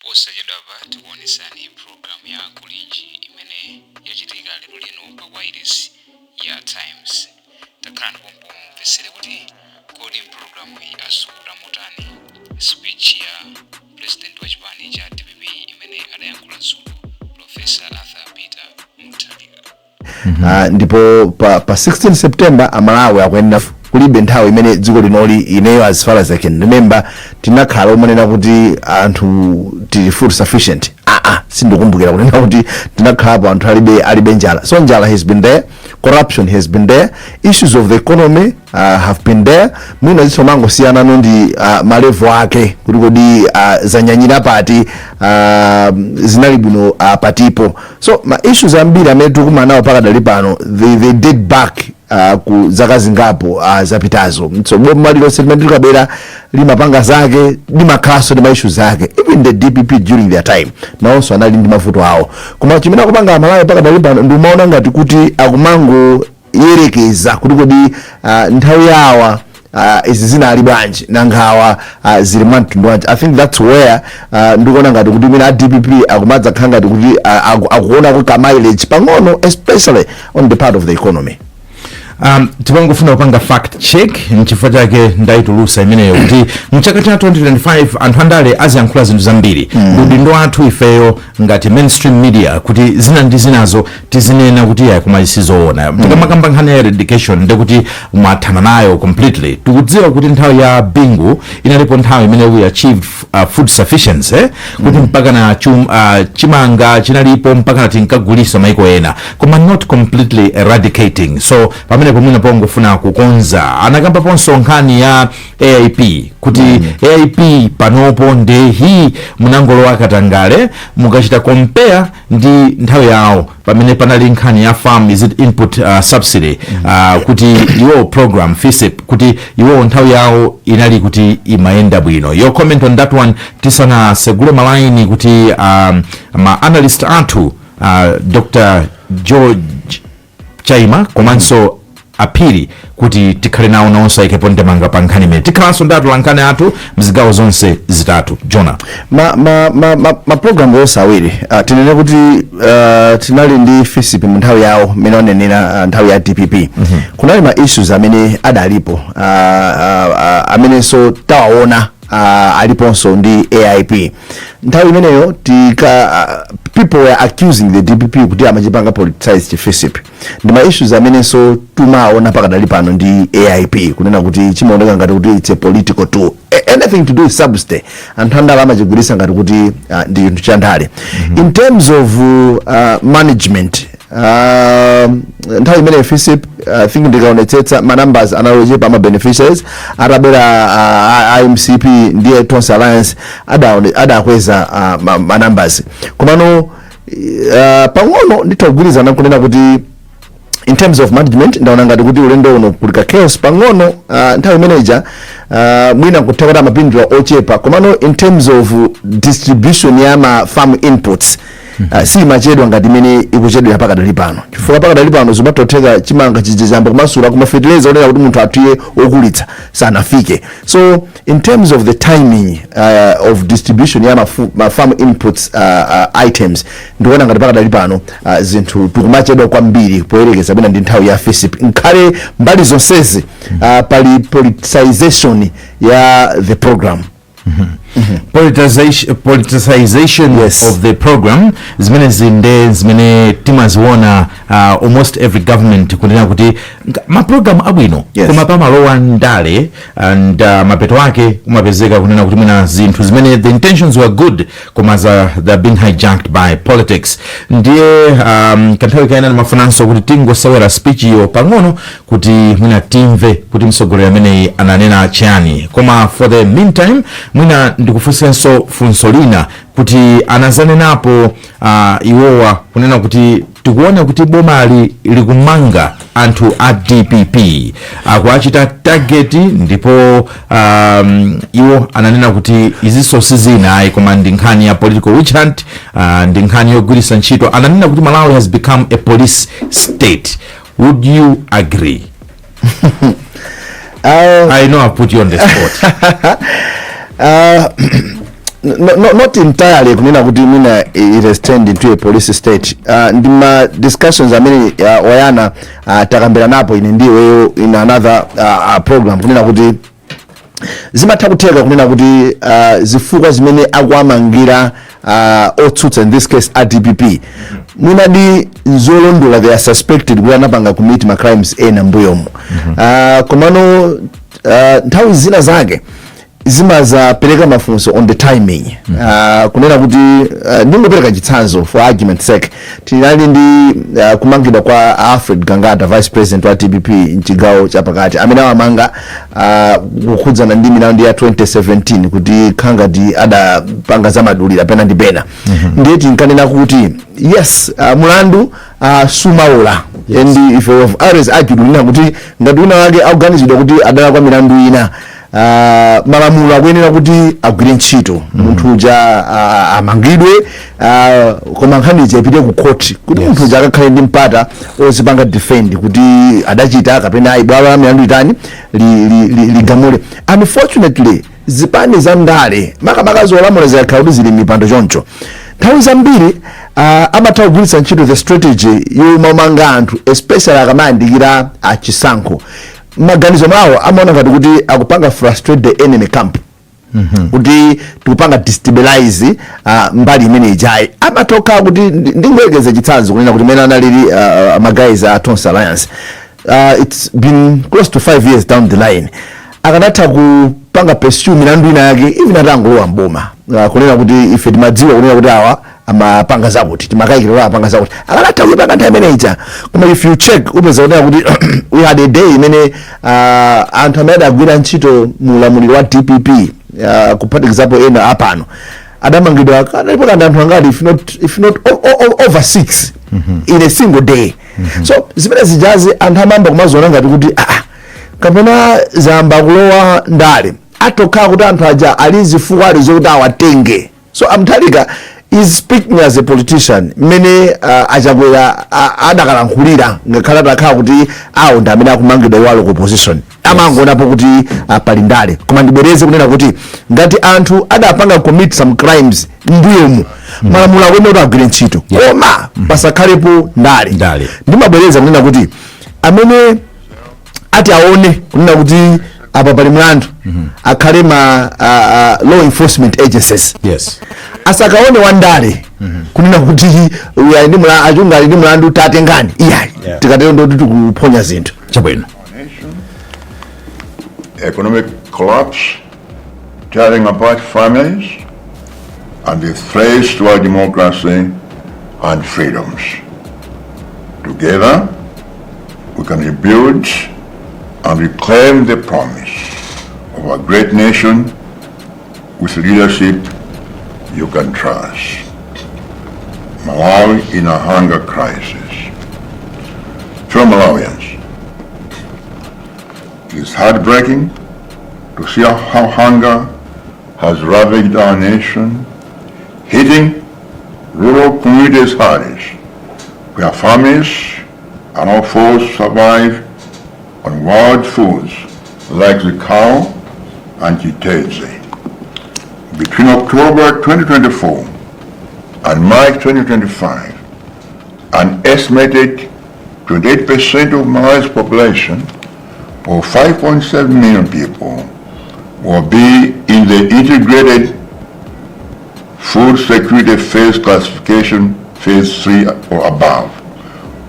Posachedwapa tikuonesani programu ya Kulinji imene yachitika lero lino pa wireless ya Times. Takhalani pompo mumvetsere kuti kodi mpulogalamu iyi asukuta motani speech ya president wa chipani cha DPP imene adayankhula dzulo, Professor Arthur Peter Mutharika. Ndipo pa 16 September Amalawi akuyenera, kulibe nthawi imene dziko linoli, ineyo as far as I can remember, tinakhala umanena kuti anthu tili food sufficient. Sindikumbukira kunena kuti tinakhalapo anthu alibe njala. So njala has been there, corruption has been there, issues of the economy have been there. Mwina zisomangosiyanano ndi ma level ake kuti kodi zanyanyira pati, zinali bwino patipo. So ma issues ambiri amene tikumana nawo pakadali pano, they date back ku zaka zingapo zapitazo. So boma lilonse limene likabwera limapanga zake, limakhalanso ndi ma issues ake. Even the DPP during their time nawonso anali ndi mavuto awo. Koma chimene akupanga Amalawi pakadali pano, ndimaona ngati kuti akumangoyerekeza kuti kodi nthawi yawa izi zinali bwanji, nanga awa zili mwa mtundu wanji? I think that's where ndikuona ngati kuti mwina a DPP akumadzakhala ngati kuti akuonako ka mileage pang'ono, especially on the part of the economy. Timangofuna kupanga fact check, nchifukwa chake ndayitulusa imeneyo kuti mchaka cha 2025 anthu andale aziyankhula zinthu zambiri. Udindo athu ifeyo ngati mainstream media kuti zina ndi zinazo tizinena kuti yayi, koma sizoona. Tikamakamba nkhani ya eradication, ndekuti mwathana nayo completely. Tikudziwa kuti nthawi ya Bingu inalipo nthawi imene we achieved food sufficiency, eh? Kuti mpaka na chimanga chinalipo, mpaka na tinkagulisa maiko ena, koma not completely eradicating. So pamene pomwina pongofuna kukonza, anakambaponso nkhani ya AIP kuti AIP panopo ndi hi munangolowa katangale mukachita compare ndi nthawi yawo pamene panali nkhani ya farm, is it input subsidy, kuti iwo program FISP, kuti iwo nthawi yawo inali kuti imayenda bwino. Your comment on that one tisanasegule malaini kuti ma analyst athu, Dr George Chaima komanso Aphiri, kuti tikhale nawo nawonso ayikepo ndemanga pa nkhani imene. Tikhalanso ndi atolankhani athu mzigawo zonse zitatu, Jona. Ma program onse awiri, tinene kuti tinali ndi FISP mu nthawi yawo mmene wanenera, nthawi ya DPP kunali ma issues amene adalipo, amenenso tawaona aliponso ndi AIP. Nthawi imeneyo tika people were accusing the DPP kuti amachipanga politicize FISP, ndi ma issues amenenso tumaona pakadali pano ndi AIP, kunena kuti chimaoneka ngati kuti it's a political tool. Anything to do with subsidy, anthu andale amachigwiritsa ngati kuti ndi chinthu cha ndale. In terms of management, nthawi imene FISP, I think ndikaonetsetsa ma numbers analochepa ama beneficiaries. Atabwera IMCP ndiye Tonse Alliance, adakweza ma numbers. Komano pang'ono nditha kugwirizana kunena kuti in terms of management ndaona ngati kuti ulendo uno kuli ka chaos pang'ono. Nthawi imeneja mwina kutha kuti amapindula ochepa, komano in terms of distribution ya ma farm inputs simachedwa ngati imene ikuchedwera pakadali pano, chifukwa pakadali pano zimatotheka chimanga chijizamba kumasula kuma fertilizer onena kuti munthu atiye okulitsa sanafike. So in terms of the timing of distribution ya ma farm inputs items, ndikuona ngati pakadali pano zinthu tikumachedwa kwambiri poyerekeza mwina ndi nthawi ya FISP, nkhale mbali zonsezi pali politicization ya the program. Politicization of the program, zimene zinde zimene timaziona almost every government, kunena kuti ma program abwino koma pamalowa ndale and mapeto ake kumapezeka kunena kuti mwina zinthu zimene the intentions were good, koma they're being hijacked by politics. Ndiye kanthawi kaena ndimafunanso kuti tingosewera speech iyo pang'ono kuti mwina timve kuti mtsogoleri ameneyi ananena chiyani. Koma for the meantime, mwina ndikufunsenso funso lina kuti anazanenapo iwowa kunena kuti tikuona kuti bomali likumanga anthu a DPP, akuachita target, ndipo iwo ananena kuti izinso sizina ayi, koma ndi nkhani ya political witch hunt, ndi nkhani yogwiritsa ntchito. Ananena kuti Malawi has become a police state. Would you agree? I know I put you on the spot. No, not entirely kunena kuti mwina it has turned into a police state. Ndi ma discussions amene wayana takambira napo ine ndiweyo in another program, kunena kuti zimatha kutheka kunena kuti zifukwa zimene akuamangira otsutsa, in this case a DPP, mwina ndi nzolondola. They are suspected kuti anapanga commit ma crimes ena mbuyomo. Komano nthawi zina zake zimazapereka mafunso on the timing. Kunena kuti ndingopereka chitsanzo for argument sake, tinali ndi kumangidwa kwa Alfred Gangata, vice president wa DPP mchigawo chapakati, amene awamanga kukhudzana ndi milandu ya 2017 kuti khangati adapanga zamadulira pena ndi pena. Ndiye tinkanena kuti yes, mulandu sumaola. And if we have always argued kunena kuti ngati wina wake akuganizidwa kuti adalakwa milandu ina, malamulo akuyenera kuti agwire ntchito, munthu uja amangidwe, koma nkhani ija ipite ku court kuti munthu uja akakhale ndi mpata ozipanga defend kuti adachita kapena ayi, bwalo la milandu itani, ligamule. Unfortunately, zipani za ndale, makamaka zolamula, zikakhala kuti zili mipando choncho, nthawi zambiri amatha kugwiritsa ntchito the strategy yomamanga anthu, especially akamayandikira achisankho. Maganizo mwawo amaona ngati kuti akupanga frustrate the enemy camp, kuti tikupanga destabilize mbali imene ijayi. Amatoka kuti ndingoyekeza chitsanzo kunena kuti mene analili ma guys a Tonse Alliance, it's been close to 5 years down the line, akanatha kupanga pursue milandu ina yake even atangolowa mboma, kunena kuti ife timadziwa kunena kuti awa amapanga zakuti, timakayikira kuti amapanga zakuti, akanatha kuipanga nthawi imene ija. Koma if you check, upeza kunena kuti we had a day imene anthu amene adagwira ntchito mu ulamuliro wa DPP, kuphatikizapo ena apano, adamangidwa. Kanalipo kandi anthu angati, if not over six in a single day. So zimene zijazi anthu amayamba kumaziona ngati kuti ah, kapena zamba kulowa ndale, atokhala kuti anthu aja ali zifukwa ali zokuti awatenge. So a Mutharika is speaking as a politician mmene Achakwera adakalankhulira ngakhale atakhala kuti awo ndi amene akumangidwa, iwo ali ku opposition. Amangonapo kuti pali ndale. Koma ndibwereze kunena kuti ngati anthu adapanga commit some crimes mbuyomu, malamulo akuyenera kuti agwire ntchito, koma pasakhalepo ndale. Ndale. Ndimabwereza kunena kuti amene ati aone kunena kuti apa pali mlandu akhale ma law enforcement agencies, asakaone wandale kunena kuti uyu ali ndi achunga ali ndi mlandu, tatengani, iyayi. Tikatero ndoti tikuphonya zinthu. Chabwino. Economic collapse, tearing apart families, and the threats to our democracy and freedoms. Together, we can rebuild and reclaim the promise of a great nation with leadership you can trust. Malawi in a hunger crisis. Fellow Malawians, it is heartbreaking to see how hunger has ravaged our nation, hitting rural communities hardest, where families are now forced to survive on wild foods like the cow and chitedze. Between October 2024 and March 2025, an estimated 28% of Malawi's population, or 5.7 million people, will be in the integrated food security phase classification phase 3 or above,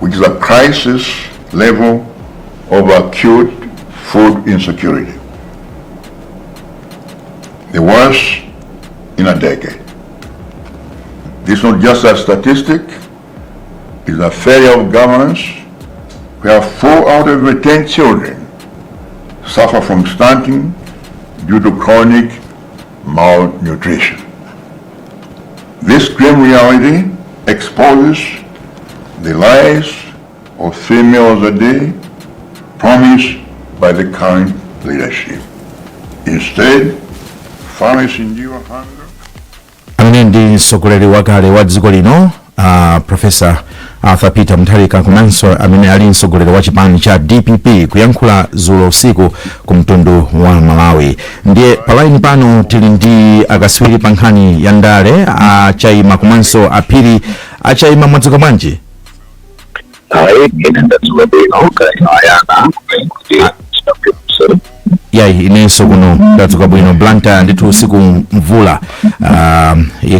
which is a crisis level of acute food insecurity. The worst in a decade. This is not just a statistic, it's a failure of governance where 4 out of every 10 children suffer from stunting due to chronic malnutrition. This grim reality exposes the lies of three meals a day promised by the current leadership. Instead, families endure hunger. Amene ndi mtsogoleri wakale wa dziko lino, Professor Arthur Peter Mutharika komanso amene ali mtsogoleri wa chipani cha DPP kuyankhula zulo usiku ku mtundu wa Malawi. Ndiye pa line pano tili ndi akaswiri pa nkhani ya ndale, aChaima komanso aPhiri. AChaima, mwadzuka bwanji? Hayi, ine ndadzuka bwino, kaya ayana kuti chitapso. Yayi, inenso kuno ndadzuka bwino. Blantyre ndithu usiku mvula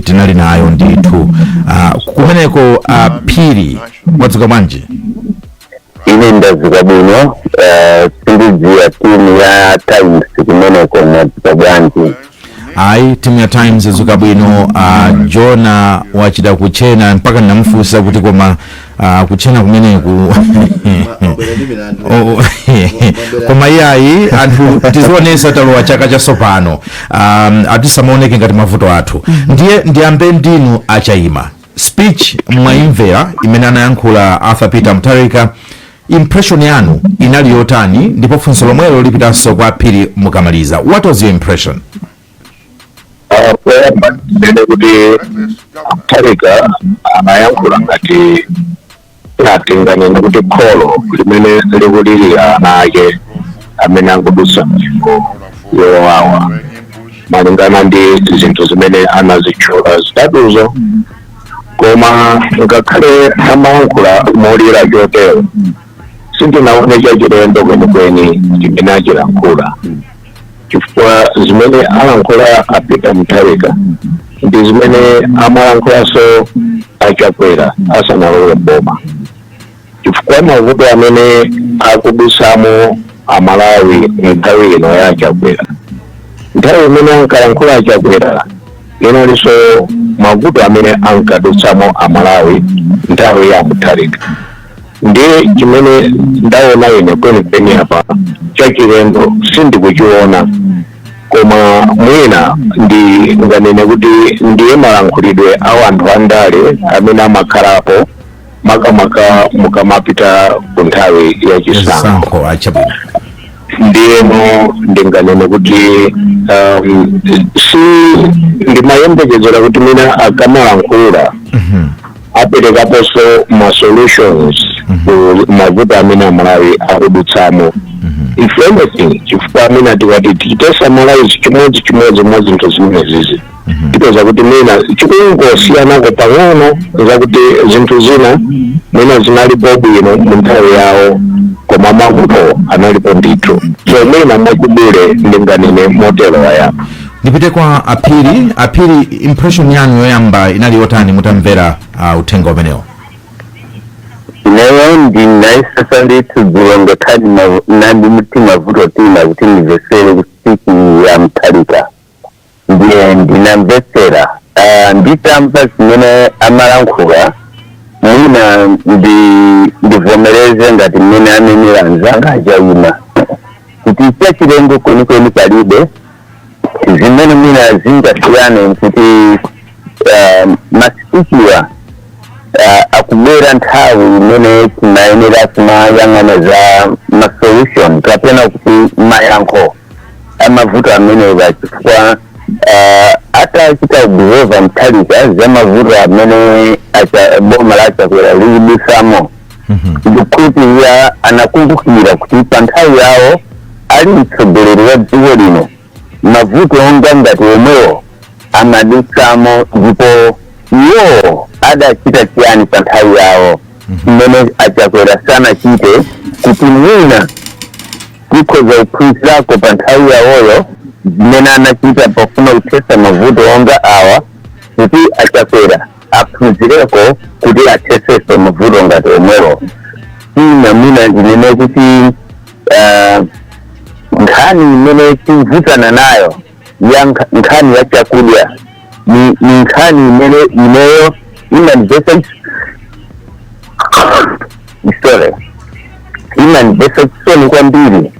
tinali nayo ndithu. Kumeneko aPhiri, mwadzuka bwanji? Ine ndadzuka bwino. Sindidziwa timu ya Times kumeneko mwadzuka bwanji? Ayi, timu ya Times idzuka bwino. Jona wachita kuchena mpaka ndinamufunsa kuti koma kuchena kumeneku. Oh, koma iyayi, anthu tizionesa talowa chaka chatsopano, atisamaoneke ngati mavuto athu. Ndiye ndiyambe ndinu aChaima. Speech mwayimvera imene anayankhula Arthur Peter Mutharika, impression yanu inali yotani? Ndipo funso lomwelo lipitanso kwa Phiri mukamaliza. What was your impression? Poyamba ndinene kuti Mutharika anayankhula ngati atinganene kuti kholo limene likulirira ana ake amene angudutsa mnyengo yowawa, malingana ndi zinthu zimene anazitchula zitatuzo. Koma ngakhale amayankhula molira chotero, sindinaone chachilendo kwenikweni chimene achilankhula, chifukwa zimene alankhula a Peter Mutharika ndi zimene amalankhulanso aChakwera asanalowe boma, chifukwa mavuto amene akudusamo Amalawi nthawi ino ya Chakwera, nthawi imene ankalankhula aChakwera inalinso mavuto amene ankadutsamo Amalawi nthawi ya Mutharika. Ndiye chimene ndaona ine kwenikweni apa chachilendo sindikuchiona, koma mwina ndi nganene kuti ndiye malankhulidwe a anthu andale amene amakhalapo, makamaka mukamapita ku nthawi ya chisankho. Chisankho, achabwino. Ndiyeno ndinganene kuti si ndimayembekezera kuti mina akamalankhula aperekaponso ma solutions ku mavuto amene Amalawi akudutsamo, if anything, chifukwa amene tikati tichite summarize chimodzi chimodzi mwa zinthu zimenezizi, tipeza kuti mina chikungosiyanako pang'ono zakuti zinthu zina mwina zinalipo bwino mu nthawi yawo, koma mavuto analipo ndithu. So mwina mwachidule ndinganene motero wayapa. Ndipite kwa aPhiri. APhiri, impression yanu yoyamba inali yotani mutamvera uthenga umenewo? Ineyo ndinaisasa ndithu dzulo, ngakhale nandi mutima vuto tina kuti ndimvesere ku speech ya Mutharika. Ndiye ndinamvetsera. Nditamva zimene amalankhula, mwina ndivomereze ngati mmene anenera anzanga aChaima kuti chachilendo kwenikweni palibe. Zimene mwina zingasiyane nkuti ma speech wa akubwera nthawi imene timayenera kumayang'ana za ma solution kapena kuti mayankho amavuto amenewa, chifukwa atachita observe Mutharika za mavuto amene boma la Chakwera likudusamo, ndikukhulupirira anakumbukira kuti pa nthawi yawo ali mtsogoleri wa dziko lino, mavuto onga ngati omwewo amadutsamo, ndipo iwowo adachita chiyani pa nthawi yawo mmene aChakwera sanachite, kuti mwina tikhoza kuphunzirako pa nthawi yawoyo zimene anachita pofuna kuthetsa mavuto onga awa, kuti aChakwera aphunzireko kuti athetsenso mavuto ngati omwewo. Ina mwina ndinene kuti nkhani imene tikuvutana nayo ya nkhani ya chakudya ni nkhani imene ineyo imandipetsa, sorry, imandipetsa chisoni kwambiri,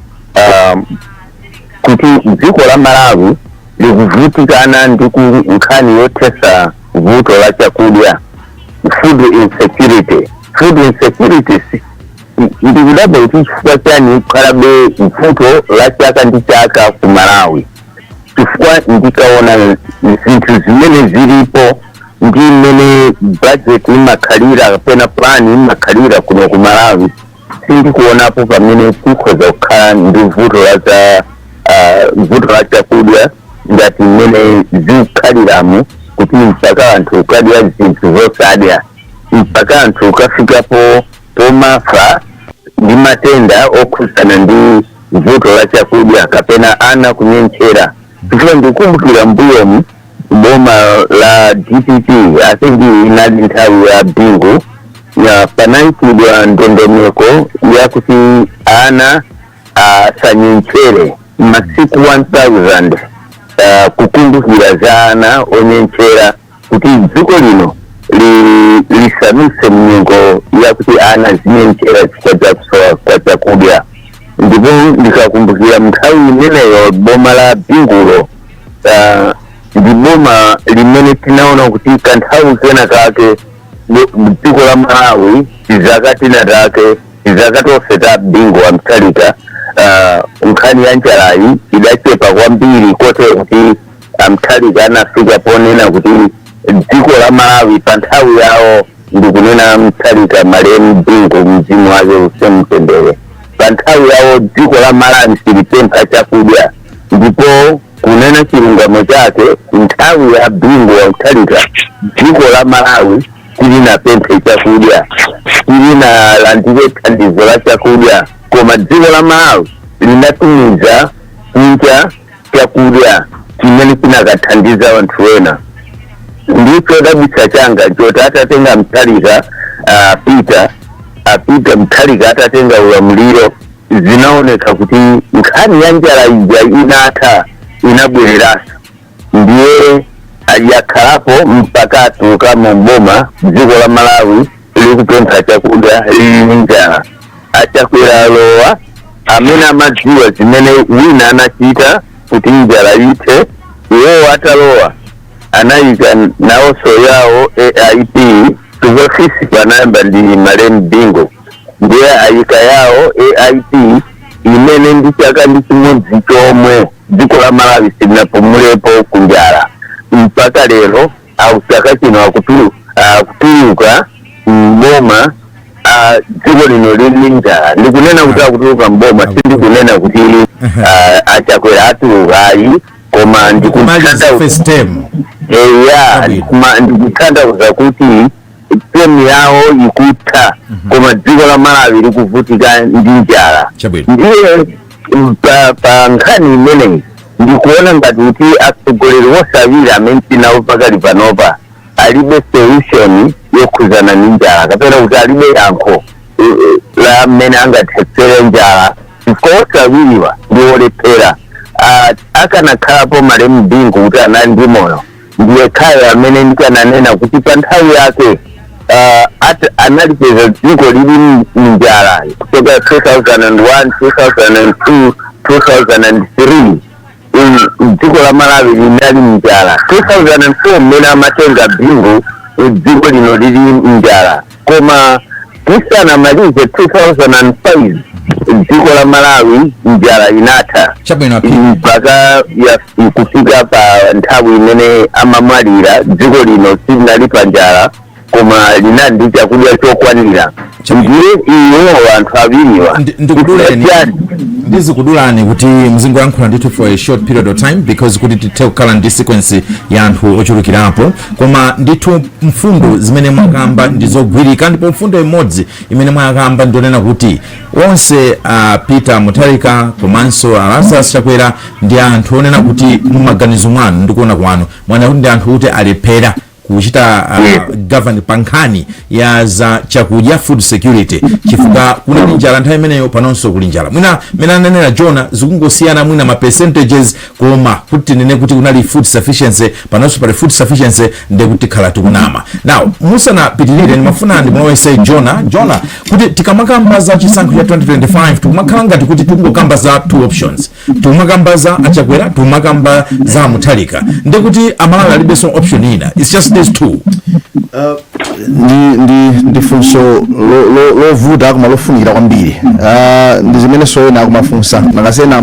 kuti dziko la Malawi likuvutikana ndi ku nkhani yothetsa vuto la chakudya, food insecurity. Food insecurity ndikudabwa kuti chifukwa chani kukhalabe vuto la chaka ndi chaka ku Malawi, chifukwa ndikaona zinthu zimene zilipo Ndi mmene budget imakhalira kapena plan imakhalira kuno ku Malawi, sindikuonapo pamene tikhoza kukhala ndi vuto la za vuto la chakudya ngati mmene zikukhaliramo, kuti mpaka anthu ukadya zinthu zosadya, mpaka anthu ukafikapo pomafa ndi matenda okhudzana ndi vuto la chakudya kapena ana kunyentchera. Chifukwa ndikumbukira mbuyomu boma la DPP, I think inali nthawi ya Bingu ya, panayikidwa ndondomeko yakuti ana asanyenchere masiku 1000, kukumbukira za ana onyenchera, kuti dziko lino lisanuse mnyengo yakuti ana zinyenchera chifukwa cha kusowa kwa chakudya. Ndipo ndikakumbukira nthawi imeneyo, boma la Bingulo ndi boma limene tinaona kuti kanthawi kena kake dziko la Malawi, tizaka tina take, tizaka tonse ta Bingu wa Mutharika, nkhani ya njalayi idachepa kwambiri, kotero kuti aMutharika anafika ponena kuti dziko la Malawi pa nthawi yawo, ndikunena Mutharika, malemu Bingu, mzimu wake uuse mtendere, pa nthawi yawo dziko la Malawi silipempha chakudya. Ndipo kunena chilungamo chake, nthawi ya Bingu wa Mutharika dziko la Malawi silinapemphe chakudya, silinalandire thandizo la chakudya, koma dziko la Malawi linatumiza kunja chakudya chimene chinakathandiza anthu ena. Ndicho chodabwitsa changa choti atatenga Mutharika, Peter apita Mutharika atatenga ulamuliro, zinaoneka kuti nkhani ya njala ija inatha, inabwereranso. Ndiye yakhalapo mpaka atuluka mboma, dziko la Malawi likupempha chakudya, lili ndi njala. AChakwera alowa, amene amadziwa zimene wina anachita kuti njala ithe, iwowo atalowa anayika nawonso yawo AIP. Chifukwa anayamba ndi malemu Bingu, ndiye ayika yawo AIP imene ndi chaka ndi chimodzi chomwe dziko la Malawi silinapumulepo kunjala mpaka lero. Au chaka chino akutuluka mboma, dziko lino lili njala. Ndikunena kuti akutuluka mboma, sindikunena kuti aChakwera atuluka, ayi, koma kumaliza ndikutanthauza first term. Eya. Chabwino. Ndikutanthauza kuti term yawo ikutha, koma dziko la Malawi likuvutika ndi njala. Chabwino. Ndiye pa nkhani imeneyi ndikuona ngati kuti atsogoleri osawiri amene tinawo pakali panopa alibe solution yokhuzana ndi njala, kapena kuti alibe yankho la mmene angathetsere njala, chifukwa osawiriwa ndi olephera. Akanakhalapo malemu Bingu kuti anali ndi moyo, ndiye khayo amene ndikananena kuti pa nthawi yake analipeza dziko lili mnjala kuchoka 2001, 2002, 2003, dziko la Malawi linali mnjala. 2004 mmene amatenga Bingu, dziko lino lili mnjala, koma tisanamalize 2005 dziko la Malawi njala inatha. Chabwino, aphiri. Mpaka kufika pa nthawi imene amamwalira, dziko lino silinali pa njala, koma linali ndi chakudya chokwanira. Chabwino. Ndiye iwo anthu awiriwa Ndikuduleni, ndizikudulani kuti mzingoyankhula ndithu for a short period of time, because kuti tithe kukhala ndi sequence ya anthu ochulukirapo. Koma ndithu mfundo zimene mwakamba ndizogwirika, ndipo mfundo imodzi imene mwakamba ndionena kuti onse Peter Mutharika komanso Lazarus Chakwera ndi anthu onena kuti mumaganizo mwanu ndikuona kwanu mwana kuti ndi anthu kuti alephera kuchita govern pa nkhani ya za chakudya, food security, chifukwa kunali njala nthawi imeneyo, panonso kuli njala. Mwina mene ananena Jona, zikungosiyana mwina ma percentages, koma kuti tinene kuti kunali food sufficiency, panonso pali food sufficiency, ndiye kuti tikhala tikunama. Now, musanapitirire, ndimafuna ndimulowese Jona. Jona, kuti tikamakamba za chisankho cha 2025, tikumakhala ngati kuti tikungokamba za two options: tikumakamba za aChakwera, tikumakamba za Mutharika. Ndekuti Amalawi alibenso option ina, it's just these two? Ndi funso lovuta koma lofunikira kwambiri. Ndi zimene soyena akumafunsa nakasena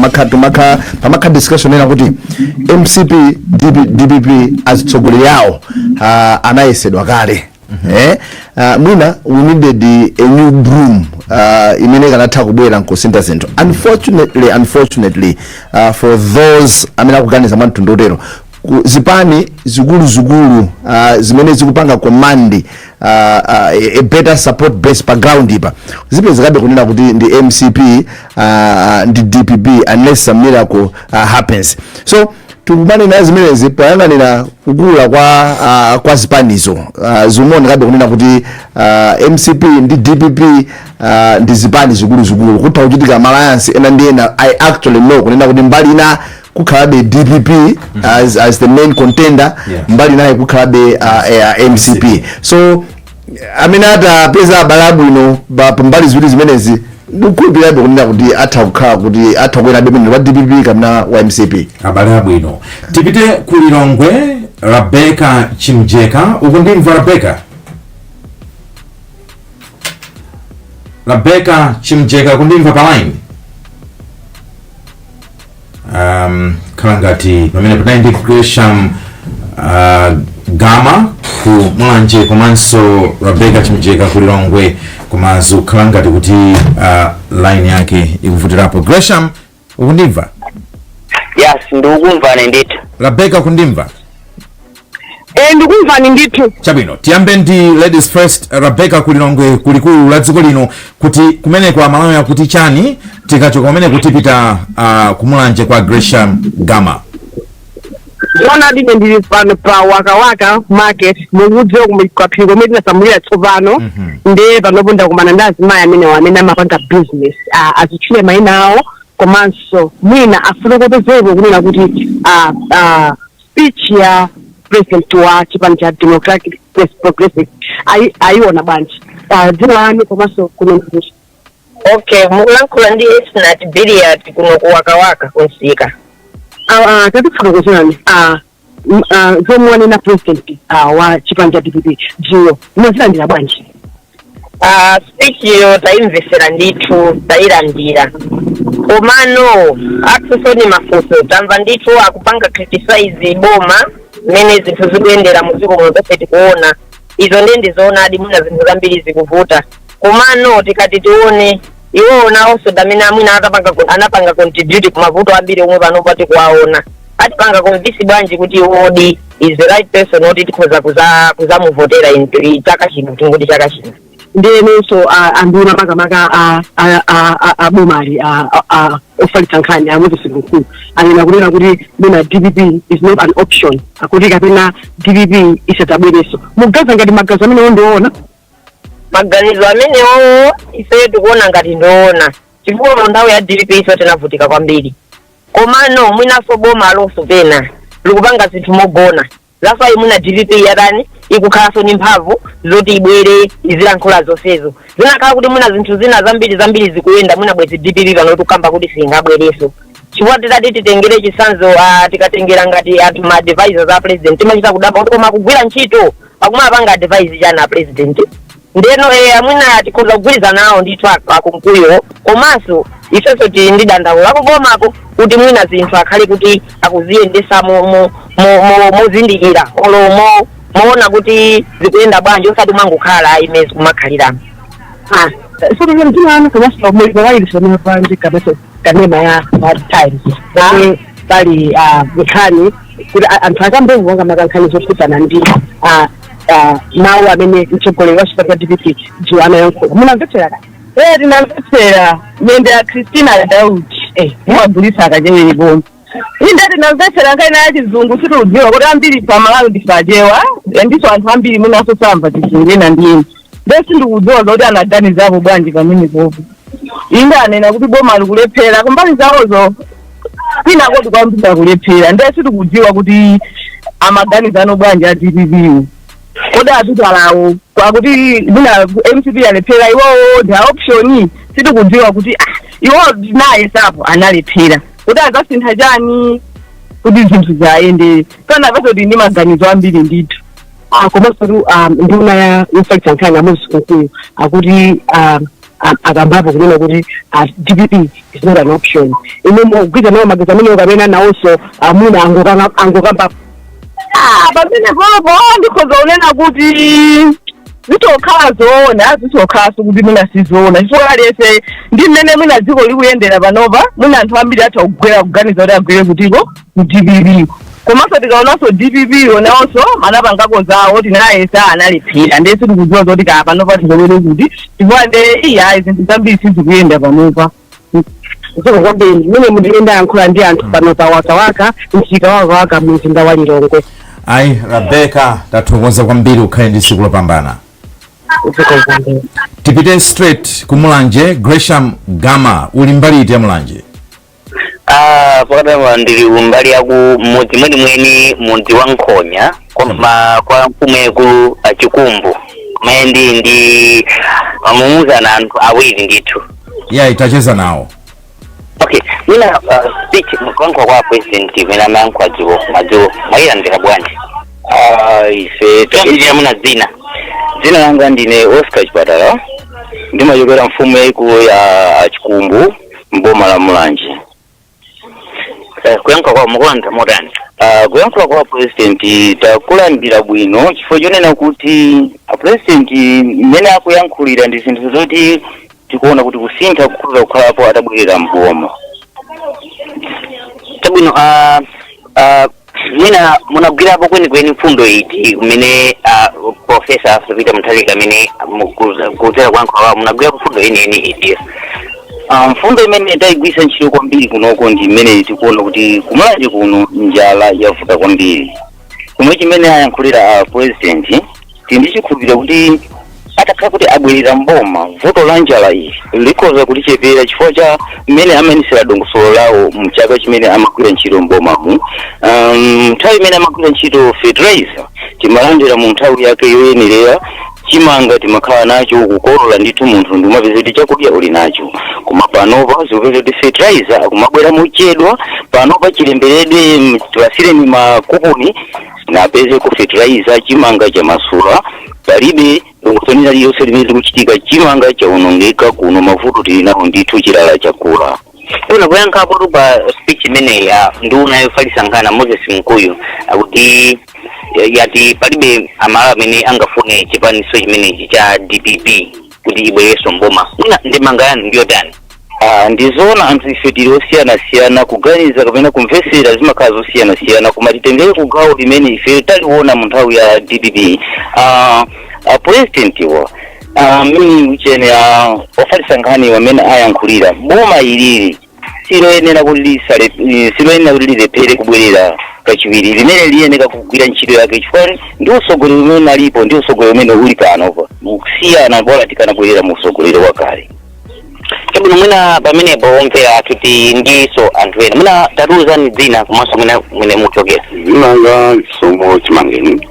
pamakha discussion ena kuti MCP, DPP, azitsogoleri awo Anayesedwa kale. Mwina we needed a new broom imene ikanatha kubwera nkusintha zinthu. Unfortunately, for those amene akuganiza mwa mtundu otero, zipani zikuluzikulu zimene zikupanga command a better support base pa ground ipa zipezekabe kunena kuti ndi MCP ndi DPP, unless some miracle happens. So tikumanena zimenezi poyang'anira kukula kwa zipanizo. Zimaonekabe kunena kuti MCP ndi DPP ndi zipani zikuluzikulu. Kutha kuchitika ma alliance ena ndi ena, I actually know kunena kuti mbali ina kukhalabe DPP as the main contender, mbali naye kukhalabe MCP. So amene atapeza abale abwino pambali ziwiri zimenezi, ndikukhulupirirabe kunena kuti atha kukhala kuti atha kuyerabe mene wa DPP kapena wa MCP. Abale abwino. Tipite ku Lilongwe. Rebecca Chimjeka, ukundimva Rebecca? Rebecca Chimjeka, kundimva pa line? Khala ngati pamene panali ndi Gresham Gama ku Mulanje komanso Rebecca Chimjeka ku Lilongwe, komanso khala ngati kuti line yake ikuvutirapo. Gresham, ukundimva? Yes, ndikukumvani ndithu. Rebecca, kundimva? Eh, ndikumvani ndithu. Chabwino, tiyambe ndi ladies first. Rebecca, kulilongwe, kulikulu la dziko lino, kuti kumeneko Amalawi akuti chani? Tikachoka kumeneko tipita kumulanje kwa Gresham Gama. Zoonadi, ine ndili pano pa Wakawaka Market, mukudziwa kwaphiri komwe tinasamulira tsopano. Ndiye panopo ndakumana ndi azimayi amenewa amene amapanga business. Azitchule mayina awo komanso mwina afotokozepo kunena kuti speech ya president wa chipani cha Democratic Progressive ayiona bwanji. Dzina lanu komanso kuno ndikuti? Okay, mukulankhula ndi Esnat Billiard kuno ku Wakawaka kunsika. Tatifotokozerani zomwe wanena president wa chipani cha DPP dzulo, mwazilandira bwanji? Speech yo tayimvesera ndithu, tayilandira, komano akusoni mafunso. Tamva ndithu akupanga criticize boma mmene zinthu zikuyendera mu dziko muno. Tonse tikuona izo, ndiye ndizoonadi, mwina zinthu zambiri zikuvuta, komano tikati tione, iwowo nawonso ndamene amwina anapanga contribute kumavuto ambiri omwe panopa tikuwaona. Atipanga convince bwanji kuti iwodi is the right person oti tikhoza kuzamuvotera chaka chino, tingoti chaka chino? Ndiyenenso anduna makamaka abomali ofalitsa nkhani a Moses Kunkuyu anena kunena kuti mwina DPP is not an option, akuti kapena DPP isadzabwerenso. Mugaza ngati magazo amenewo ndiwoona? Maganizo amenewo ifeyo tikuona ngati ndoona, chifukwa nthawi ya DPP iso tinavutika kwambiri, komano mwinaso boma alonso pena likupanga zinthu mogona. That's why mwina DPP yatani, ikukhalanso ni mphamvu zoti ibwere izilankhula zonsezo. Zinakhala kuti mwina zinthu zina zambiri zambiri zikuyenda, mwina bwezi DPP pano tikukamba kuti singabwereso, chifukwa titati titengere chitsanzo, tikatengera ngati anthu ma advisors a president, timachita kudabwa kuti koma kugwira ntchito akumapanga advise chani a president? Ndeno amwina tikhoza kugwirizana nawo ndithu akunkuyo, komanso ifenso tili ndi dandaulo lakubomako kuti mwina zinthu akhale kuti akuziyendesa mozindikira olo moona kuti zikuyenda bwanji, osati mwangokhala imezi kumakhaliramo. Sono mdzina anu komanso muli pawayilesi pamene panje kapeso kanema ya Times pomwe pali nkhani kuti anthu akambewu makamaka nkhani zokhudzana ndi mawu amene mtsogoleri wa chipani cha DPP dzulo anayankhula. Munamvetsera kani? Eh, tinamvetsera. Nende ya Christina Daud mwagulisa akachewere bomba. Inde, tinamvetsera nkhani ya chizungu, situdziwa kuti ambiri pamalawi ndifachewa, ndiso anthu ambiri mwinaso samva chizungu ena ndiyeni, nde sindikudziwa zoti anaganizapo bwanji pamene popo. Inde, anena kuti boma likulephera kumbali zawozo, kwina koti kwambiri akulephera, nde sitikudziwa kuti amaganizano bwanji a DPP. Kodi apitalawo kwakuti mwina MCP alephera, iwowo ndi option? Sitikudziwa kuti iwowo naye sapo analephera, kuti adzasintha chani kuti zinthu zayende kana paso. Ndi maganizo ambiri ndithu. Komanso tu nduna ya yofalitsa nkhani a Moses Kunkuyu akuti akambapo kunena kuti DPP is not an option. Ine mugwiza nawo magazi amenewo kapena nawonso amuna angokambapo? Ah, pamene popo ndikhoza kunena kuti zitokhala zoona, zitokhalanso kuti mwina sizoona, chifukwa aliyense ndi mmene mwina dziko likuyendera panopa, mwina anthu ambiri atha kugwera kuganiza kuti agwere kutiko, ku DPP. Komanso tikaonanso DPP yonawonso anapangako zawo, tinayesa, analephera, ndiye sitikudziwa zoti kaa panopa tizowere kuti, chifukwa nde iya, zinthu zambiri sizikuyenda panopa. Zikomo kwambiri. Mmene mundiyenda yankhula ndi anthu pano pa Wakawaka, msika Wakawaka mu mzinda wa Lilongwe. Ayi Rebecca, tathokoza kwambiri, ukhale ndi tsiku lopambana. Zikomo kwambiri. Tipite straight ku Mulanje. Gresham Gama, uli mbali iti ya Mulanje? Ah, pakati ndili kumbali ya ku mudzi mwenimweni, mudzi wa Nkhonya, kwa mfumu yaikulu Chikumbu, kumene ndi mamumuzana anthu awiri ndithu. Yayi, tacheza nawo. Okay, mwina speech, kuyankhula kwa president imene amayankhula dzulo madzulo, mwayilandira bwanji? Ah, ife Tiyambirira muna dzina. Dzina langa ndine Oscar Chipatala, ndimachokera mfumu yaikulu ya Chikumbu, mboma la Mulanje. Kuyankhula kwawo mukulandira motani? Kuyankhula kwa president takulandira bwino, chifukwa chonena kuti a president mmene akuyankhulira ndi zinthu zoti tikuona kuti kusintha kukhoza kukhalapo atabwerera mboma. Chabwino, mwina munagwirapo kwenikweni mfundo iti kumene Professor Arthur Peter Mutharika amene kudzera kuyankhula kwawo, munagwirapo mfundo yeniyeni iti? Mfundo imene tayigwisa ntchito kwambiri kunoko ndi imene tikuona kuti kuMulanje kuno njala yavuta kwambiri. Komwe chimene ayankhulira a president, tili ndi chikhulupiriro kuti atakhala kuti abwerera mboma, vuto la njala ili likhoza kutichepera, chifukwa cha mmene amayenesera dongosolo lawo mchaka chimene amagwira ntchito mbomamu. Nthawi imene amagwira ntchito, fertilizer timalandira mu nthawi yake yoyenerera, chimanga timakhala nacho, kukolola ndithu, munthu ndimapeza kuti chakudya uli nacho. Koma panopa zikupeza kuti fertilizer akumabwera mochedwa. Panopa chilemberedwe tiwasireni makuponi, napeze ku fertilizer, chimanga chamasula, palibe dongosolo lililonse limene likuchitika, chimanga chaonongeka kuno. Mavuto tili nawo ndithu, chilala chakula. Kuna kuyankhapo tu pa speech imeneyi ya nduna yofalitsa nkhani Moses Mkuyu akuti yati palibe Amalawi amene angafune chipaniso chimenechi cha DPP kuti ibwerenso mboma. Mwina ndemanga yanu ndiyotani? Ah, ndizoona, anthu ife tili osiyanasiyana, kuganiza kapena kumvesera zimakhala zosiyanasiyana, koma titengere ku gawo limene ife taliona mu nthawi ya DPP. President wa mini uchene ofalitsa nkhani amene ayankhulira, boma ilili siloyenera kuti lisale, siloyenera kuti lilephere kubwerera kachiwiri, limene liyenera kugwira ntchito yake, chifukwa ndi usogoleri umene alipo ndi usogoleri umene uli panopa kusiyana, bola tikanabwerera mu usogoleri wakale. Chabwino, mwina pamenepo omvera athu ti ndiso anthu ena, mwina tatiuzani dzina komanso mwina mwene muchokera. Dzina langa Chisomo Chimangeni,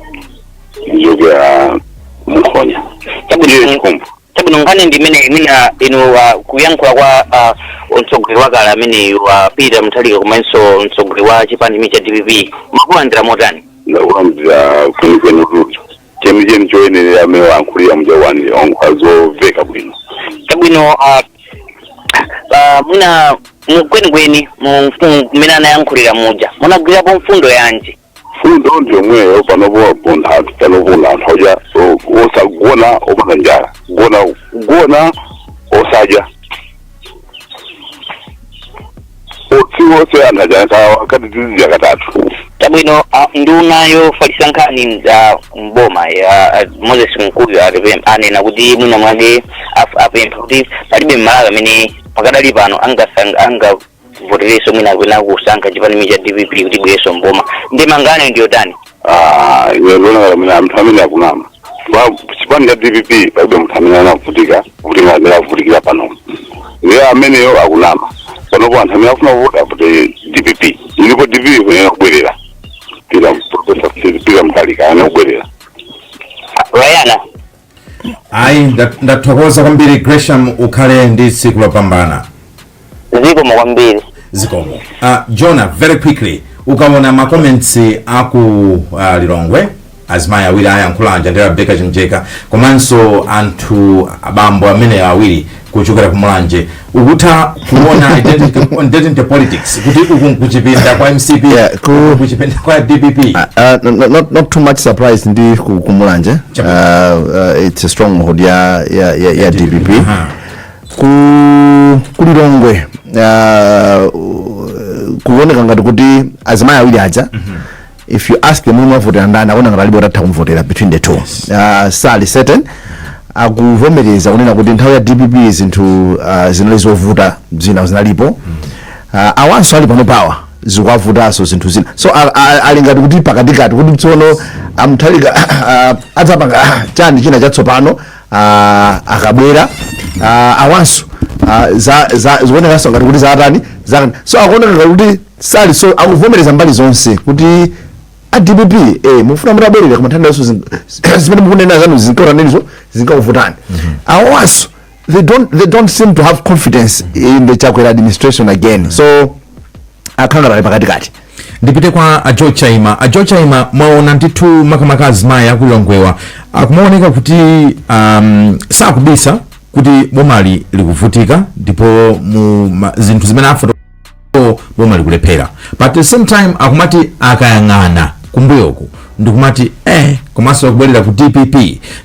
ndichokera Mukhonya. Chabwino. Chikumbu. Chabwino, nkhani ndi imene mwina inu kuyankhula kwa mtsogoleri wakale ameneyu Peter Mutharika komanso mtsogoleri wa chipani cha DPP, makulandira motani? Ndakulandira kwenikweni kuti chenicheni choyenera amene wayankhulira muja wankhula zomveka bwino. Chabwino, mwina kwenikweni mmene anayankhulira muja munagwirapo mfundo yanji? Fundo ndi yomweyo, panopo anthu, panopo anthu aja osagona opanda njala, gona gona osadya usiku wonse, anthu aja kati tizidya katatu. Chabwino, nduna yofalitsa nkhani za mboma ya Moses Mkuyu anena kuti mwina mwake apempha kuti palibe Mmalawi amene pakadali pano angavoterenso mwina kwena kusankha chipani cha DPP kuti ibwerenso mboma. Ndemanga ndiyotani? Ah, ine ndona amene anthu amene akunama. Chipani cha DPP palibe munthu amene anavutika kuvutika amene akuvutikira pano, ndiye ameneyo akunama. Panopo anthu amene afuna kuvota avote DPP, ndipo DPP kunena kubwerera Peter, Professor Peter Mutharika ane kubwerera. Rayana. Ayi, ndathokoza kwambiri Gresham, ukhale ndi tsiku lopambana. Zikomo kwambiri. Zikomo. Jonah, very quickly, ukaona ma comments aku Lilongwe. Azimayi awiri ayankhula anja ndi Rebecca Chimjeka komanso anthu abambo amene awiri kuchokera ku Mulanje. Ukutha kuona identity politics kuti uku nkuchipinda kwa MCP, Yeah, uku kuchipinda kwa DPP. Not too much surprise ndi ku Mulanje. It's a stronghold ya DPP. Ku Lilongwe kuoneka ngati kuti azimayi awiri aja, if you ask them umavotera ndani, akuona ngati alibe utatha kumvotera between the two. Sali certain. Akuvomereza kunena kuti nthawi ya DPP zinthu zinali zovuta, zina zinalipo. Awanso ali pano pawa zikuwavutanso zinthu zina, so ali ngati kuti pakatikati, kuti tsono a Mutharika adzapanga chani china chatsopano akabwera. Awanso zikuonekanso ngati kuti zatani zatani, so akuoneka ngati kuti sali, so akuvomereza mbali zonse kuti a DPP mufuna mutabwerera, koma nthawi nazo zimene mukunena zanu zinkaonanizo zinkakuvutani. Awanso they don't seem to have confidence in the Chakwera administration again, so akhala ngati ali pakatikati. Ndipite kwa a George Chaima. A George Chaima, mwaona ndithu makamaka azimayi akulilongwewa akumaoneka kuti sakubisa kuti bomali likuvutika ndipo mu zinthu zimene afoto boma likulephera, but at the same time akumati akayang'ana kumbuyoku ndikumati komanso akubwerera ku DPP.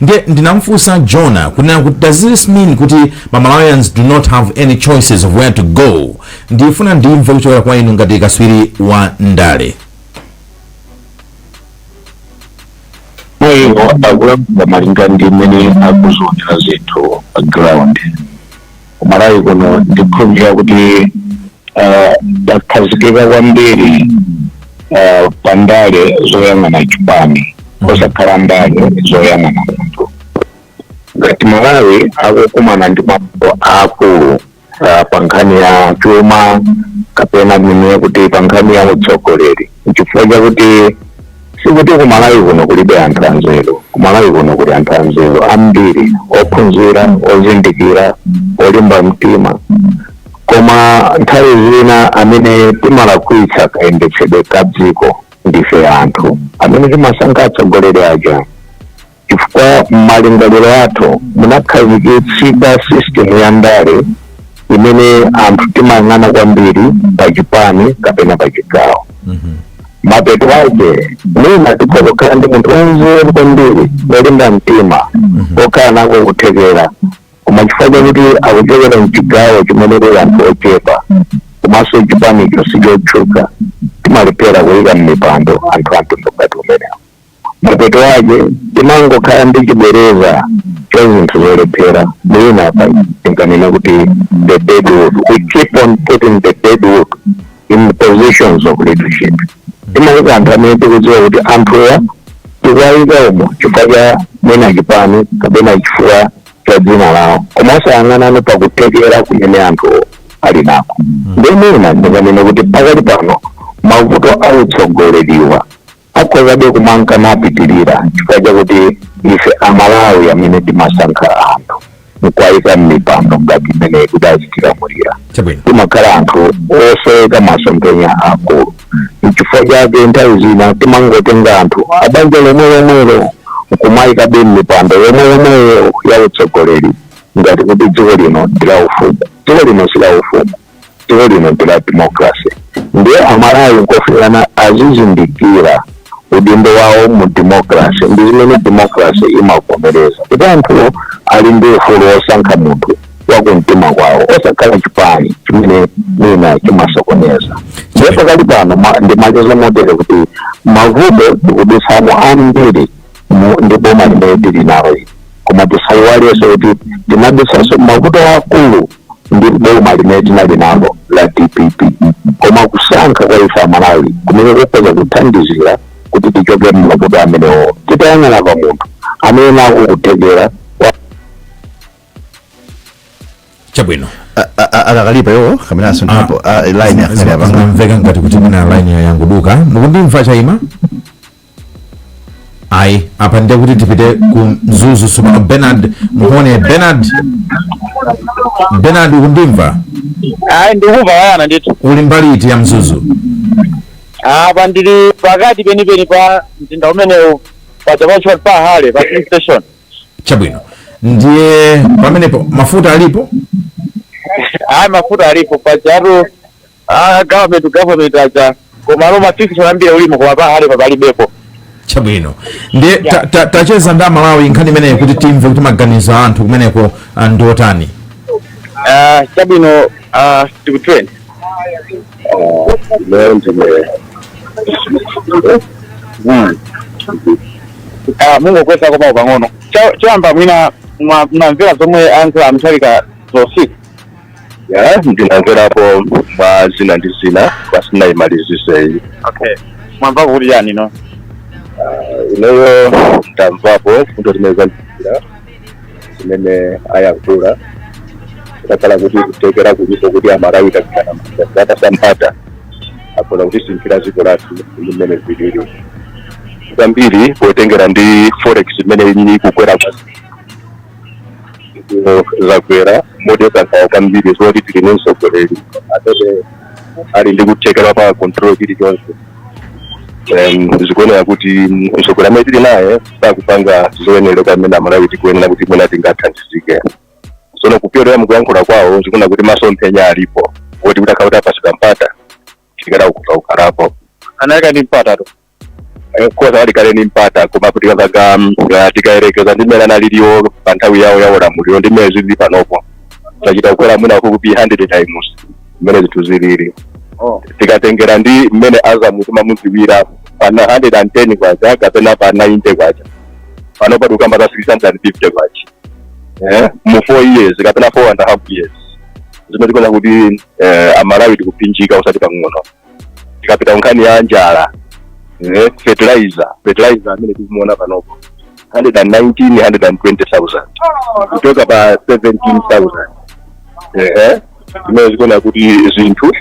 Ndiye ndinamfunsa Jonah kunena kuti, does this mean kuti ma Malawians do not have any choices of where to go? Ndifuna ndimve kuchokera kwa inu ngati kaswiri wa ndale. Mweyo akulamula malinga ndi mmene akuzionera zinthu pa ground. Kumalawi kuno ndikhulupirira kuti dakhazikika kwambiri pa ndale zoyang'ana chipani, osakhala ndale zoyang'ana munthu. Ngati Malawi akukumana ndi mavuto aakulu pa nkhani ya chuma kapena mwine kuti pa nkhani ya utsogoleri, chifukwa chakuti sikuti kumalawi kuno kulibe anthu anzeru. Kumalawi kuno kuli anthu anzeru ambiri, ophunzira, ozindikira, olimba mtima, koma nthawi zina amene timalakwitsa kayendetsedwe ka dziko ndife anthu amene timasankha atsogoleri aja, chifukwa m'malingaliro athu munakhazikitsika system ya ndale imene anthu timayang'ana kwambiri pa chipani kapena pa chigawo. Mapeto ake mwina tikhoza kukhala ndi munthu wanzeru kwambiri, wolimba mtima, wokhala nako kuthekera, koma chifukwa chakuti akuchokera mchigawo chimene kuli anthu ochepa komanso chipanicho sichotchuka, timalephera kuyika m'mipando anthu amtundu ngati umenewo. Mapeto ake timangokhala ndi chibwereza cha zinthu zolephera. Mwina pa tinganena kuti the dead wood, we keep on putting the dead wood in positions of leadership. Timayika anthu amene tikudziwa kuti anthuwa tikuwayika umo chifukwa cha mwina chipani kapena chifukwa cha dzina lawo, koma osayang'anano pakuthekera kumene anthu ali nako. Ndi mwina ndinganene kuti pakali pano mavuto autsogoleriwa akhozabe kumanka napitirira chifukwa chakuti ife Amalawi amene timasankha anthu nkuwayika m'mipando ngati imene kuti azitilamulira timakhala anthu osoweka masomphenya akulu. Nchifukwa chake nthawi zina timangotenga anthu abanja lomwe lomwelo nkumayikabe m'mipando yomwe yomweyo ya utsogoleri, ngati kuti dziko lino ndi la ufumu. Dziko lino si la ufumu, dziko lino ndi la democracy. Ndiye Amalawi nkofunikana azizindikira udindo wawo mu democracy ndi zimene democracy imavomereza, kuti anthuwo ali ndi ufulu wosankha munthu wakumtima kwawo, osakhala chipani chimene mwina chimasokoneza. Ndiye pakali pano ndimacheza motere kuti mavuto tikudutsamo ambiri ndi boma limene tili nalo ili, koma tisayiwalenso kuti tinadutsanso mavuto akulu ndi boma limene tinali nalo la DPP. Koma kusankha kwa ife Amalawi kumene kukhoza kuthandizira kuti tichoke m'mavuto amenewo, titayang'ana pa munthu amene akukuthekera. Chabwino. Akakalipa iwo kamenanso nthapo line akhale apa. Zinamveka ngati kuti mwina line yanguduka. Mukundimva, Chaima? Ayi, apa ndiye kuti tipite ku Mzuzu tsopano. Bernard Mhone, Bernard, Bernard, ukundimva? Ayi, ndikumva wayana ndithu. Uli mbali iti ya Mzuzu? Apa ndili pakati penipeni pa mzinda umenewu. Paja pacho pa Hale pa filling station. Chabwino, ndiye pamenepo mafuta alipo? Ayi, mafuta alipo pajatu, government to government aja, koma alo ma filling station ambiri ulimo, koma pa Hale palibepo. Chabwino, ndiye tacheza ndi Amalawi nkhani imeneyi kuti timve kuti maganizo a anthu kumeneko ndi otani. Chabwino, tikudziweni? Leo ndine Mungokweza komawo pang'ono. Choyamba mwina mnamvera zomwe ayankhula a Mutharika zosiku? Ya, ndinamverapo mwa zina ndi zina, kwasinayimaliziseyi. Okay, mwamva kuti chani no? Ineyo ndamvapo mfundo zimene zandikira zimene ayankhula, kutakhala kuti kutekera kulipo kuti Amalawi takhala atasamphata akhoza kutisinthira dziko lathu limene zilili kwambiri, potengera ndi forex imene ili kukwera kwa zakwera modetsa nkhawa kwambiri, zoti tili ndi mtsogoleri amene ali ndi kuthekera pa control chilichonse. Zikuonera kuti mtsogoleri amene tili naye sakupanga zoyenereka amene Amalawi tikuyenera kuti mwina tingathandizike. Tsono kupyolera mukuyankhula kwawo, zikuona kuti masomphenya alipo woti kuti akhala kuti apasidwa mpata, tikada kukhalapo. Anayika ndi mpata to. Koza ali kale ni mpata, koma kuti tikapanga tikayerekeza ndi mmene analiliwo pa nthawi yawo ya ulamuliro ndi mmene zilili panopo, tachita kukwera mwina kukupi 100 times mmene zinthu zilili. Tikatengera ndi mmene Azamu timamudziwira pa 110 kwacha kapena pa 90 kwacha, pano patikukamba za 650 kwacha mu 4 years kapena 4 and a half years, zimene tikuona kuti Amalawi tikuphinjika usati pang'ono. Tikapita nkhani ya njala, fertilizer amene tikumuona panopo 119 120,000 kuchoka pa 17,000, zimene zikuona kuti zinthu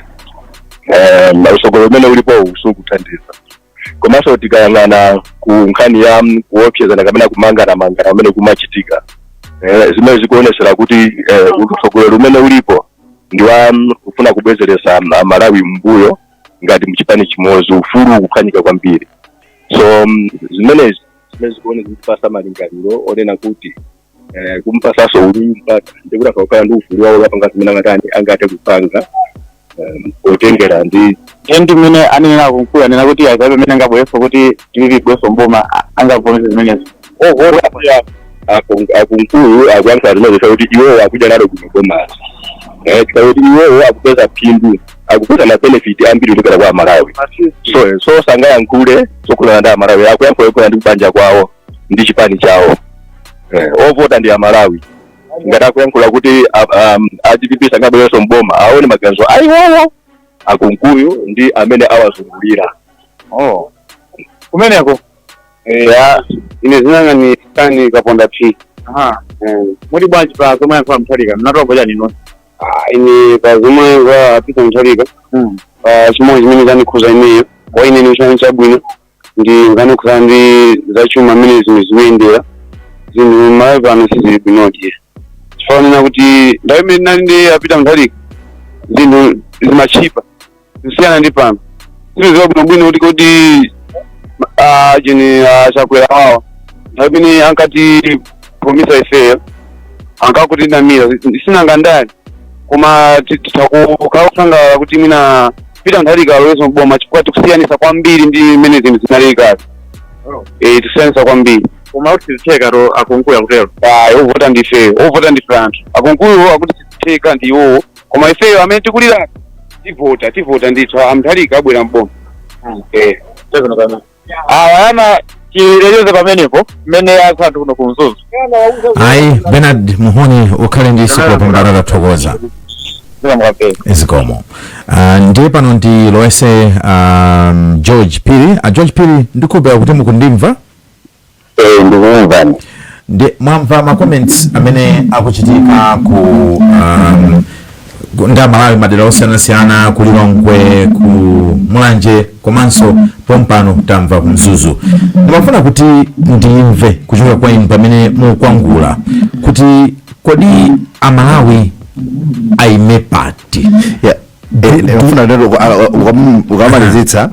usogolo umene ulipo sukuthandiza. Komanso tikayang'ana ku nkhani ya kuopsezana kapena kumangana mangana amene kumachitika, zimene zikuonesera kuti utsogoleri umene ulipo ndi wa kufuna kubwezeresa Amalawi mbuyo ngati mchipani chimodzi, ufulu ukuphwanyika kwambiri. So zimenezi zimene zikuoneka kutipasa malingaliro onena kuti kumpasaso uli mpata ndikuti akakhala ndi ufulu wawo kapanga zimene angatani angathe kupanga, potengera ndi Ndiye ndi mmene anenera Kunkuyu, anena kuti azabe amene angabwereso kuti tilili bweso mboma angavomereze zimenezo? Akunkuyu akuyankhula zimene kuti iwowo akudya nalo kuno komasi, kuti iwowo akupeza phindu, akupeza ma benefit ambiri kuchokera kwa Amalawi, so sangayankhule zokhuzana ndi Amalawi, akuyankhula zokhuzana ndi kubanja kwawo ndi chipani chawo. Ovota ndi Amalawi. Ngati akuyankhula kuti a DPP sangabwereso mboma, aone maganizo aiwowo Akunkuyu ndi amene awazungulira. Oh, kumeneko. Ya, ine zinanga ni Stani Kaponda P. Aha, muli bwanji pa zomwe yankhula Mutharika? Mnatopa chani nonse? Ah, ine pa zomwe za Peter Mutharika, pa chimodzi chimene chanikhuza ineyo, kwa ine ni chani chabwino ndi nkanikhuza ndi zachuma amene zinthu zikuyendera. Zinthu Malawi pano sizili bwinodi, chifanana kuti nthawi imene nali ndi a Peter Mutharika zinthu zimachipa zisiyana ndi pano. Zinthu bwinobwino kuti kodi chini Chakwera wawa nthawi imene ankati promisa ifeyo ankakuti ndamira sinanga ndani, koma titakukhala kusangalala kuti mwina Peter Mutharika aloweso mboma, chifukwa tikusiyanisa kwambiri ndi mmene zinthu zinalili kale. Tikusiyanisa kwambiri. Koma kuti sizitheka to, Akunkuyu akutero. Ayi, ovota ndi ifeyo, ovota ndife anthu. Akunkuyu akuti sizitheka ndi iwowo, koma ifeyo amene tikulira tivota, tivota ndithu, aMutharika abwera mboma. Chabwino pamene awayana tileleze pamenepo mmene anthu kuno ku Mzuzu. Ayi, Bernard Muhoni, ukhale ndi tsiku lopambana, tathokoza. Zikomo. Zikomo. Ndiye pano ndi lowese George Piri. George Piri, ndikukhulupirira kuti mukundimva. Eh, ndikumvani. Ndi mwamva ma comments amene akuchitika ku ndi Amalawi madera osiyanasiyana, ku Lilongwe, ku Mulanje, komanso pompano tamva ku Mzuzu. Ndimafuna kuti ndimve kuchoka kwa inu pamene mukwangula kuti kodi Amalawi aime pati? Yeah. Ndimafuna lero ukamalizitsa.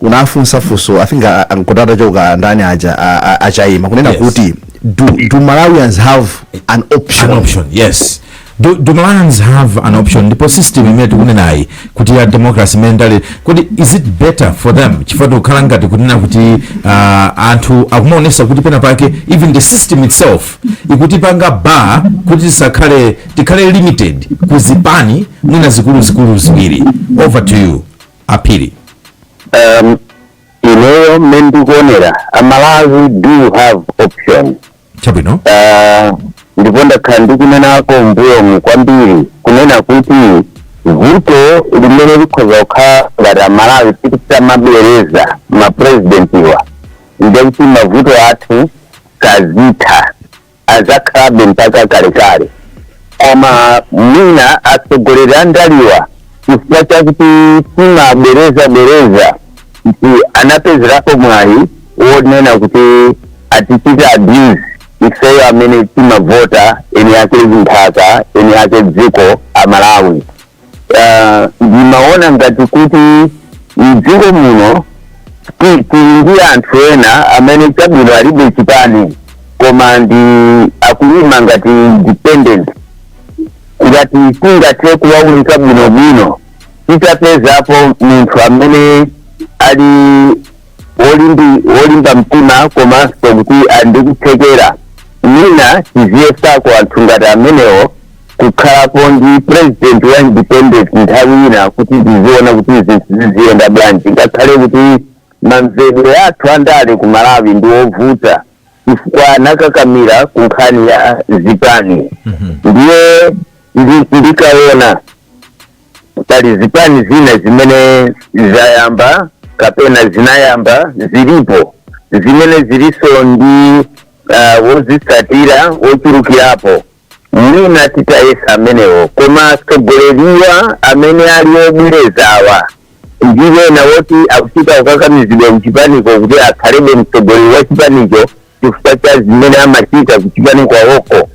Unafunsa funso, I think ankotata choka ndani aja achayima kunena kuti do Malawians have an option? An option, yes. Do Malawians have an option? Ndipo system imene tikunenayi kuti ya democracy imene ndale, kuti is it better for them? Chifukwa tikukhala ngati kunena kuti anthu akumaonesa kuti pena pake even the system itself ikutipanga bar kuti tisakhale, tikhale limited kuzipani mwina zikuluzikulu ziwiri. Over to you, Aphiri. Ineyo mmene ndikuonera, Amalawi do have option. Chabwino. Ndipo ndakhala ndikunenako mbuyomu kwambiri kunena kuti vuto limene likhoza kukhala ngati Amalawi tikamabwereza mapurezidentiwa, ndekuti mavuto athu kazitha azakhalabe mpaka kalekale. Koma mwina atsogoleri andaliwa, chifukwa chakuti timabwereza bwereza, kuti anapezerapo mwayi wonena kuti atichite abuse ifeyo amene timavota, eni ake nthaka, eni ake dziko, Amalawi. Ndimaona ngati kuti mdziko muno tili ndi anthu ena amene chabwino alibe chipani koma ndi akuyima ngati independent. Ngati tingathe kuwaunika bwinobwino, titapezapo munthu amene ali wolimba mtima komanso kuti ali ndi kuthekera, mwina tiziyesako anthu ngati amenewo kukhalapo ndi president wa independent nthawi ina, kuti tiziona kuti zinthu ziziyenda bwanji, ngakhale kuti mamvedwe athu andale ku Malawi ndi wovuta chifukwa anakakamira ku nkhani ya zipani. Ndiye ndikaona pali zipani zina zimene zayamba kapena zinayamba, zilipo zimene zilinso ndi wozitsatira wochulukirapo, mwina titayesa amenewo. Koma atsogoleriwa amene ali obwerezawa ndi wena woti akuchita kukakamizidwa kuchipaniko kuti akhalebe mtsogoleri wa chipanicho chifukwa cha zimene amachita kuchipani kwawoko,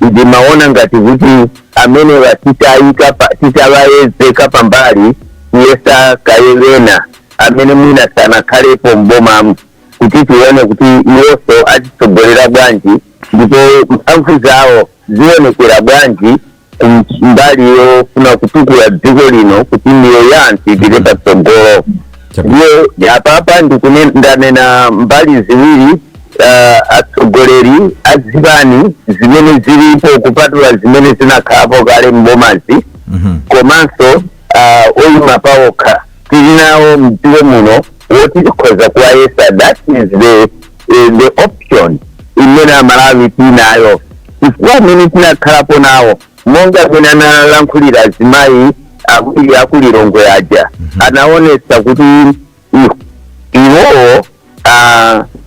ndimaona ngati kuti amenewa titayika titawayezeka pambali, kuyesa kayewena amene mwina sanakhalepo mbomamu, kuti tione kuti iwonso atitsogolera bwanji ndipo mphamvu zawo zionekera bwanji mbali yofuna kutukula dziko lino kuti miyoyo ya anthu ipite patsogolo. Ndiye apapa ndanena mbali ziwiri, atsogoleri azipani zimene zilipo kupatula zimene zinakhalapo kale mbomazi, komanso oyima pawokha tili nawo mdziko muno woti tikhoza kuwayesa. That is the option imene Amalawi tinayo, chifukwa amene tinakhalapo nawo, monga amene analankhulira azimayi akulilongwe aja, anaonetsa kuti iwowo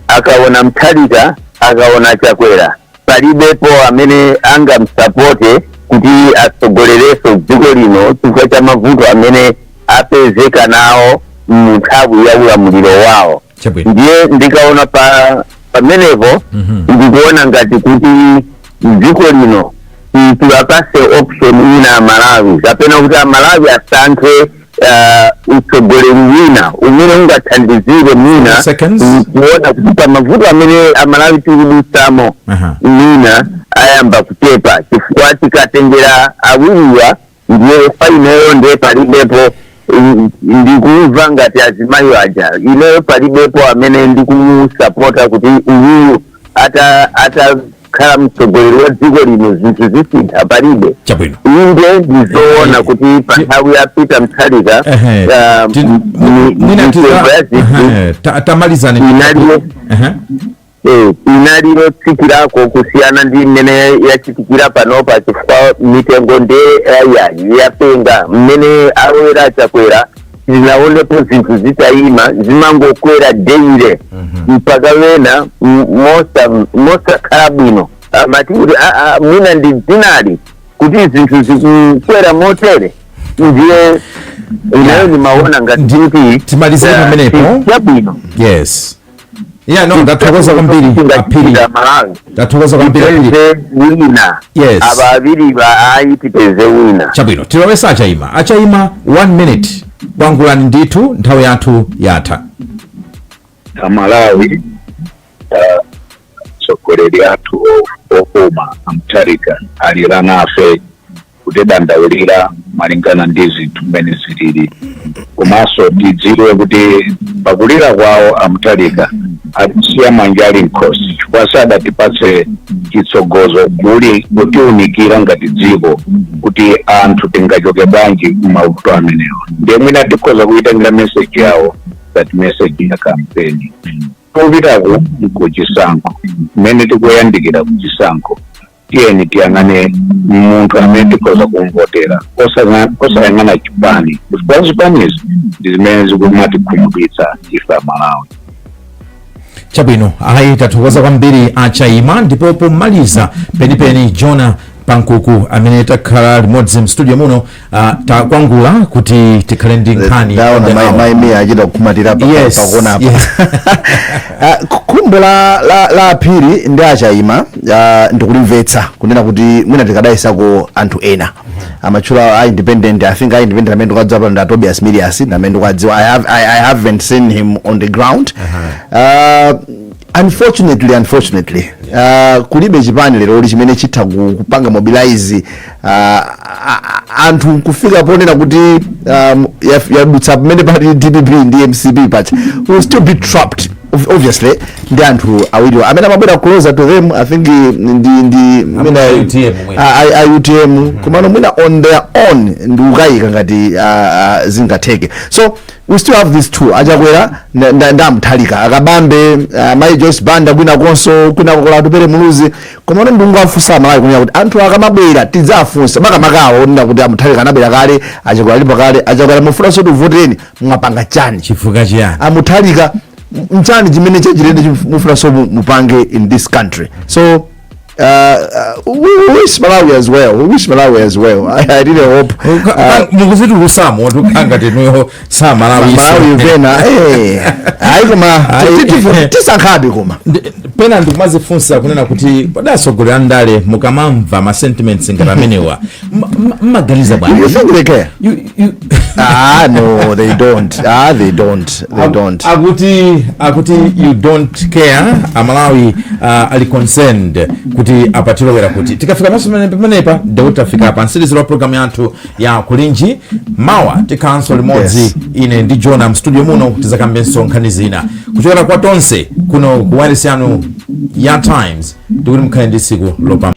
akaona Mthalika, akaona Chakwera, palibepo amene angamsapote kuti atsogolereso dziko lino chifukwa cha mavuto amene apezeka nawo mu nthawi ya ulamuliro wawo. Ndiye ndikaona pa pamenepo, ndikuona ngati kuti dziko lino tiwapase option ina Amalawi, kapena kuti Amalawi asankhe utsogoleri wina umene ungathandizire mwina Seconds. kuona kuti pamavuto amene Amalawi tikudutsamo mwina ayamba kuchepa, chifukwa tikatengera awiriwa, ndiye faineyo ndiye palibepo. Ndikumva ngati azimayi aja, ineyo palibepo amene ndikumusapota kuti uyuyu atakhala mtsogoleri wa dziko lino zinthu zisintha, palibe. Inde, ndizoona kuti pa nthawi ya Peter Mutharika Mwina mitengo ya zinthu Tamalizani. Inali yotsikirako kusiyana ndi mmene yachitikira panopa, chifukwa mitengo nde ya yapenga. Mmene awera Chakwera zinaonepo zinthu zitayima, zimangokwera daily mpaka wena mosakhala bwino amati kuti mwina ndi dzinali kuti zinthu zikukwera motere. Ndiye ineyo ndimaona ngati kuti Timalizire pamenepo. Chabwino. Yes, yeah, no, ndathokoza kwambiri, Aphiri. Malawi Ndathokoza kwambiri, Aphiri. tipeze wina. Aba abiri ba ayi, tipeze wina. Chabwino, tilowesa Achaima. Achaima, one minute, kwangulani ndithu, nthawi yathu yatha. Amalawi, atsogoleri athu opuma a Mutharika alira nafe kutidandaulira malingana ndi zinthu mmene zilili. Komanso tidziwe kuti pakulira kwawo a Mutharika atisiya manja ali mkhosi, chifukwa sadatipatse chitsogozo kuli kutiunikira ngati dziko kuti anthu tingachoke bwanji kumavuto amenewa. Ndiye mwina tikhoza kuitengera message yawo ngati message ya kampeni. Popitaku kuchisankho, mmene tikuyandikira kuchisankho, tiyeni tiyang'ane munthu amene tikhoza kumvotera, osayang'ana chipani, chifukwa zipanizi ndi zimene zikumatikhumudwitsa ife Amalawi. Chabwino, ayi, tathokoza kwambiri Achaima. Ndipo pomaliza penipeni, Jona Pankuku, amene takhala limodzi mstudio muno, takwangula kuti tikhale ndi nkhani Ndaona on the hour. Mai Miya achita kukhumatira pakona apa. Khumbo la Aphiri ndi Achaima ndikulimvetsa, kunena kuti mwina tikadayisako anthu ena amatchula a independent. I think a independent amene ndikuwadziwa pano ndi a Tobias Milias, ndi amene ndikuwadziwa. I haven't seen him on the ground. Unfortunately, kulibe chipani lero chimene chitha kupanga mobilize anthu kufika ponena kuti yadutsa pamene pali DPP ndi MCP pacha. Will still be trapped obviously ndi anthu awiriwa amene amabwera closer to them. I think ndi mwina UTM mwina. A UTM, komano mwina on their own ndi ukayika ngati zingatheke. So we still have these two, Achakwera ndamthalika, Akabambe, Mai Joyce Banda, kwina konso kwina kokola Atupere Muluzi. Komano ndingowafunsa Amalawi kunena kuti anthu akamabwera tidzafunsa makamakawo onena kuti Amuthalika anabwera kale, Achakwera alipo kale. Achakwera, mufunanso tivotereni, mwapanga chani? Chifukwa chiyani? Amuthalika, mchani chimene chachilendo mufunanso mupange in this country? So we wish Malawi as well. We wish Malawi as well. I really hope. Mukuzitulusamo tukanga tinuyo sa Malawi. Malawi pena, ayi, koma tisankhabe koma. Pena ndikumazifunsa kunena kuti padasogolera ndale, mukamamva ma sentiments ngati amenewa, mmaganiza bwanji? You think they care? Ah, no, they don't. Ah, they don't. They don't. Akuti you don't care. Amalawi ali concerned kuti apatilowera kuti tikafika maso pamenepa, ndikuti tafika pa mtsiriziro wa programu yathu ya Kulinji. Mawa tikhalanso limodzi, ine ndi Jona mstudio muno, tizakambenso nkhani zina. Kuchokera kwa tonse kuno ku wireless yanu ya Times, ndikuti mukhale ndi tsiku lopambana.